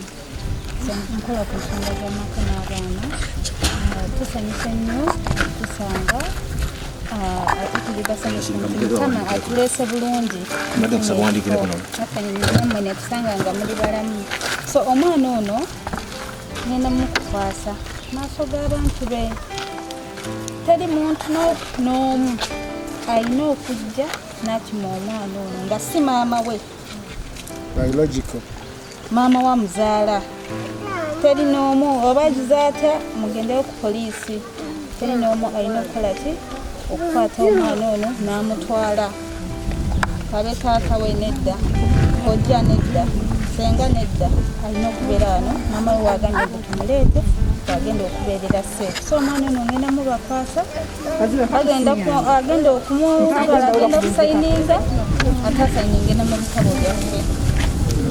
Nkola ku nsonga z'amaka n'abaana. Tusanyuse nnyo tusanga ate tuli basanyufu nti Mukama atuleese bulungi. Nammwe ne tusanga nga muli balamu. So omwana ono ngenda mukukwasa maaso g'abantu be. Teri muntu n'omu alina okujja n'akima omwana ono nga si maama we. Biological. Maama wa muzaala. Teri n'omu oba agize atya mugendeyo ku poliisi. Teri n'omu alina okukola ki? Okukwata omwana ono n'amutwala. Kabe taata we nedda, kojja nedda, ssenga nedda, alina okubeera wano. Maama we wagambye nti tumuleete agenda okubeerera safe. So omwana ono ngenda mubakwasa, agenda okumutwala, agenda okusayininga, ate asayininge ne mu bitabo byaffe.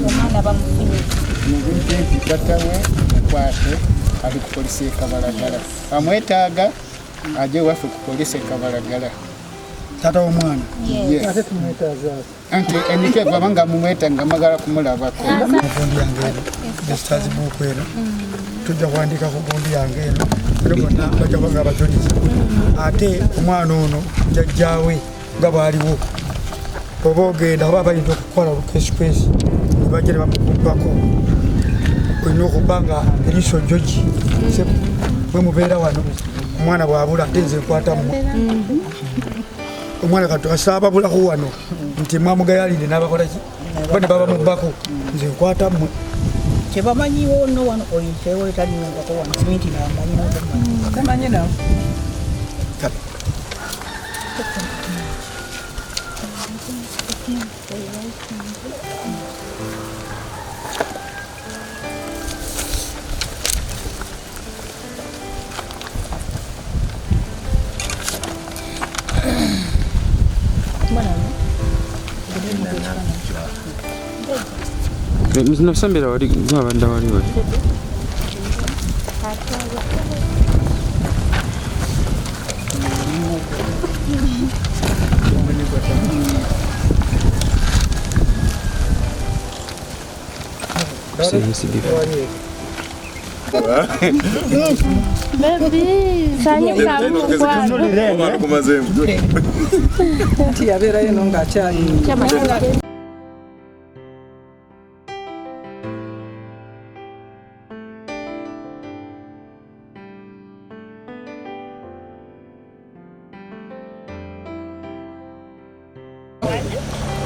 Omwana bamufunye. Mugende nti taata we mukwate ali ku poliisi e Kabalagala. Amwetaaga ajje waffe ku poliisi e Kabalagala. Taata w'omwana? Yes. Ate tumwetaaza ati? Anti emike bw'aba mumweta nga mwagala kumulabako. Gundi yange eno, the book eno, tujja kuwandiika ku gundi yange eno, era bonna bajja kuba nga abajulizi. Ate omwana ono jjajjaawe nga bw'aliwo, oba ogenda oba bayinza okukola olukesikwesi ne bajja ne bamukubbako. Olina okuba nga eriiso jjogi, bwe mubeera wano omwana bw'abula ate nze nkwata mmwe. Omwana kati asaababulako wano nti mwamugayalidde n'abakola ki? Bo ne baba mubbako nze nkwata mmwe. Kyebamanyiwo nno wano oyo kyewo talinyungako wano siminti namanyi n'okumanyi. Tamanyi nawe. Nasembera wali gwabadde wali wali. Nti yabeerayo no ng'akyali.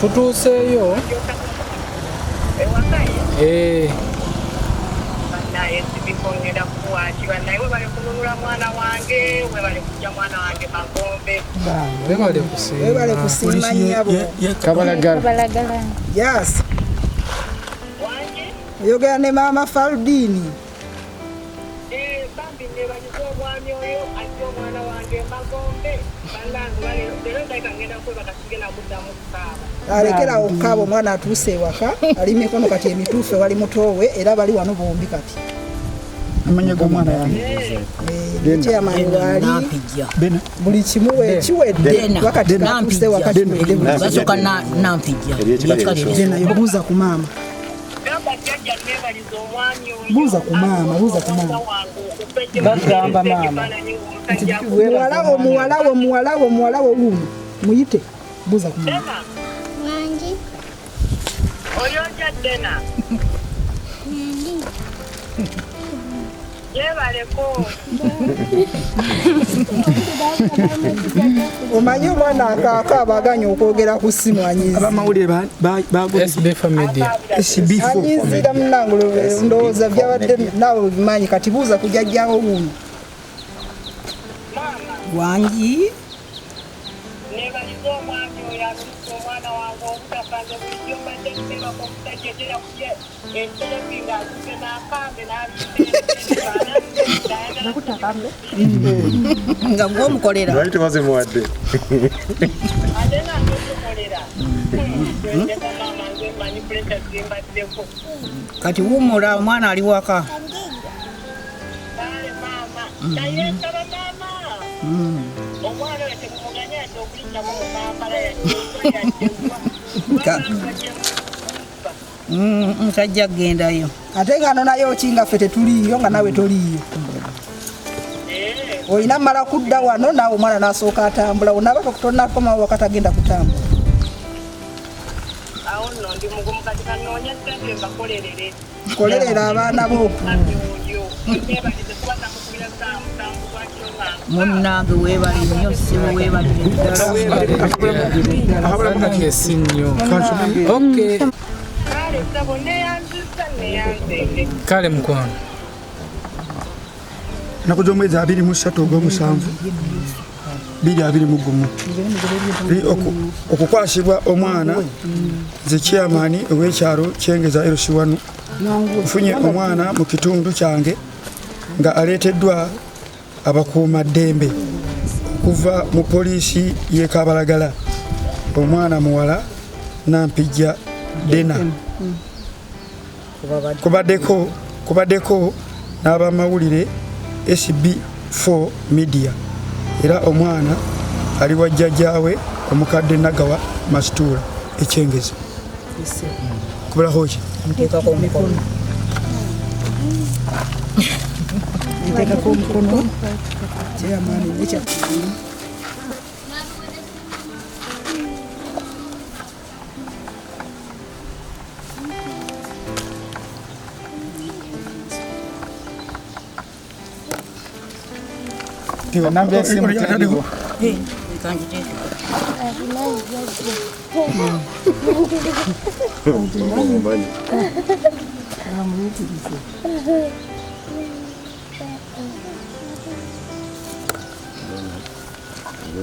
Tutuuseeyo. Naye sibikongera kuwaki bannaye webale kununula mwana wange, webale kujja mwana wange Magombe. Webale kusiima. Webale kusiima nnyabo. Kabalagala. Yes. Oyogera ne maama Faldini. Bambi nebagiza omwami oyo ajja omwana wange Magombe. Bannange leero ndabika ngenda kwebaka sigenda kuddamu kukaaba. Alekera okukaaba omwana atuuse ewaka, ali mikono kati emituufu wali mutowe era bali wano bombi kati. Amanya g'omwana yange. Chairman wali buli kimu we kiwedde wakati katuuse waka kiwedde. Basooka Nampijja. Buuza ku maama. Buuza ku maama, buuza ku maama. Bagamba maama. Muwalawo, muwalawo, muwalawo, muwalawo wuuno. Muyite, buuza ku maama. Wangi. Oyo otya Dena? Yebaleko. Omanyi omwana akaakaaba aganye okwogera ku ssimu anyiiza. Abamawulire SB4 Media. SB4. Anyiizira munnange ndowooza byabadde naawe obimanyi kati buuza ku jjajjaawo wuuno. Wangi. Neebaliza omwami oyo atuuse omwana wange obutafa nze bulijjo mbadde nteekako omusajja etera kulya enserebi ng'atuuse n'akambe nga gwomukolera. Lwaki tebazimuwadde? Ate nga ngezikolera. Ndeka maama nze mmanyi pulesa zimbaddeko. Kati wummula omwana ali waka. Kale maama, naye nsaba maama. Omwana oyo temumuganya ati okulinnyako mu Kampala yadde. Ntajja kugendayo. Ate nga nonayo ki nga ffe tetuliiyo nga naawe toliiyo. Olina mmala kudda wano naawe omwana n'asooka atambula onaaba tonakomawo waka tagenda kutambula. Awo nno ndi mugumu kati kannoonye ssente mbakolerere. Kolerera abaana bo. Munnange weebale nnyo ssebo weebale ddala. Si nnyo. Okay. Kale mukwano. Ennaku z'omwezi 23 ogw'omusanvu 2021 okukwasibwa omwana nze chairman ow'ekyalo Kyengeza LC1 nfunye omwana mu kitundu kyange nga aleeteddwa abakuumaddembe okuva mu poliisi y'e Kabalagala. Omwana muwala Nampijja Dena. Kubaddeko n'abamawulire SB4 Media era omwana ali wa jjajjaawe omukadde Nagawa Masituula Ekyengeza. Kubulako ki? Nteekako omukono. Nteekako omukono. Chairman nekya. Namba y'essimu teriiwo.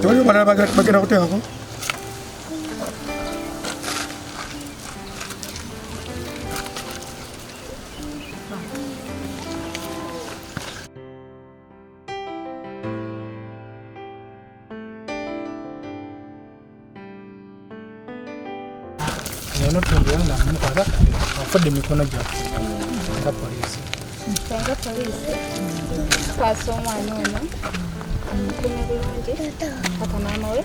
Tewaliwo balala bagenda kuteekako? Onotumbula nga mukwata afudde emikono gyaffe nga poliisi. Nga poliisi tukwasa omwana ono amukume bulungi paka maama we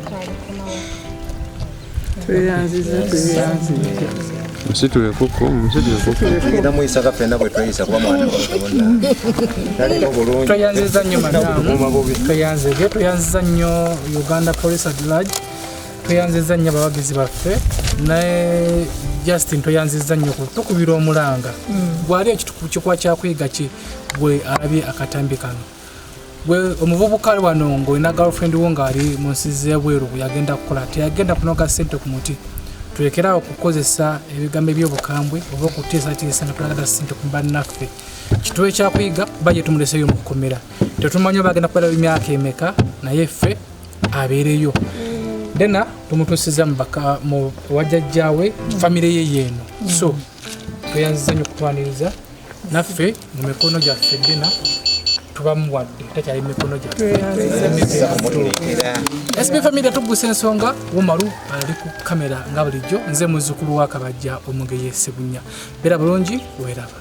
kalikomawo. Tweyanziza, tweyanziza. Musitule kuko, musitule kuko. Tugenda muyisa ffenna bwe tweyisa kuba mwana wa Katonda. Taliko bulungi. Tweyanziza nnyo madamu, tweyanzege, tweyanziza nnyo Uganda Police at large, tweyanziza nnyo abawagizi baffe, naye Justin tweyanziza nnyo tukubira omulanga. Gwali ekikuba kyakuyiga ki gwe alabye akatambi kano? Gwe omuvubuka ali wano ng'olina girlfriend wo ng'ali mu nsi z'ebweru yagenda kukola, teyagenda kunoga ssente ku muti. Tulekerawo okukozesa ebigambo eby'obukambwe oba okutiisatiisa nga tulagada ssente ku bannaffe. Kituwe ekyakuyiga kuba gye tumuleseeyo mu kkomera. Tetumanyi oba agenda kubeerayo emyaka emeka, naye ffe abeereyo. Dena tumutuusiza mu wajjajjaawe, famire ye yeeno. So tweyanziza nnyo okutwaniriza naffe mu mikono gyaffe. Dena tubamuwadde, takyali mu mikono gyaffe. SB Family tugusa ensonga. Wumalu ali ku kamera nga bulijjo, nze muzzukulu wa Kabajja Omugeye Sebunya. Beera bulungi, weeraba.